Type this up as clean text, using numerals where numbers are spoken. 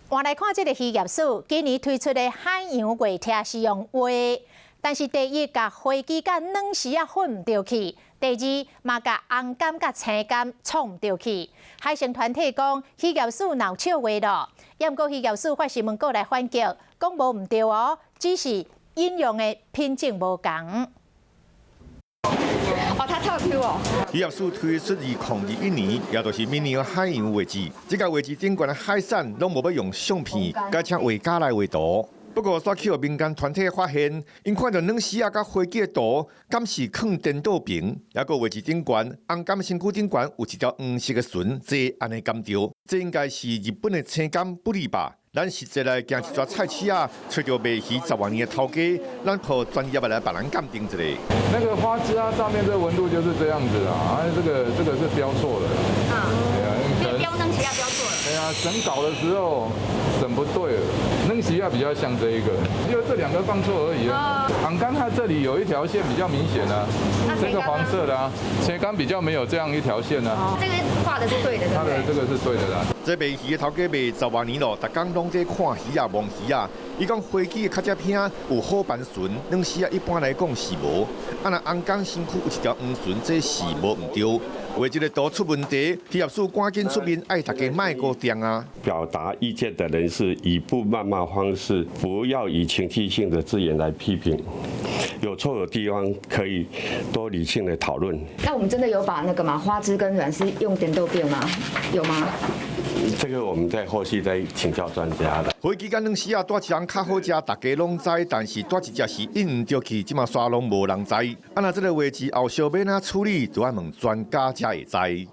換來看這个漁業署今年推出的海洋月帖是用畫，但是第一，共花枝佮軟絲仔混毋著去；第二，嘛共紅柑佮青柑創毋著去。海生團體講，漁業署鬧笑話咯，猶毋過漁業署發新聞稿來反擊，講無毋對哦，只是引用的品種無仝。哦，它特 Q 哦。漁業署推出2021年，也就是明年的海洋畫誌。這個畫誌頂懸的海產攏無欲用相片，改請畫家來畫圖。不過，煞去予民間團體發現，𪜶看著軟絲仔佮花枝的圖，敢是囥顛倒爿？猶閣畫誌頂懸，紅柑身軀頂懸有一條黃色的唇，這按呢敢對？這應該是日本的青柑ブリ吧？咱實際來行一逝菜市仔，揣著賣魚10外年的頭家，咱抱專業的來幫咱鑑定一下。那個花枝啊，上面這個紋路就是這樣子啊，啊，這個是標錯了。啊，對啊，標軟絲仔標錯了。對啊，審稿的時候審不對了，軟絲仔比較像這一個，就這兩個放錯而已啊。紅柑它這裡有一條線比較明顯啊，這個黃色的啊，青柑比較沒有這樣一條線啊。這個畫的是對的，它的這個是對的啦。這賣魚的頭家賣10外年咯，逐工攏佇看魚仔、摸魚仔。伊講花枝的較這偏有虎斑唇，軟絲仔一般來講是無。啊，若紅柑身軀有一條黃唇，這是無毋對。為這個圖出問題，漁業署趕緊出面，愛大家莫孤定啊。表達意見的人士以不謾罵方式，不要以情緒性的字眼來批評。有錯的地方可以多理性的討論。那我們真的有把那個嘛花枝跟軟絲用顛倒變嗎？有嗎？這個我們在後續再請教專家的。花枝佮軟絲仔佗一項較好食，大家攏知，但是佗一隻是印毋著去，這馬煞攏無人知。啊，若這个畫誌後續欲按怎處理，就愛問專家才會知。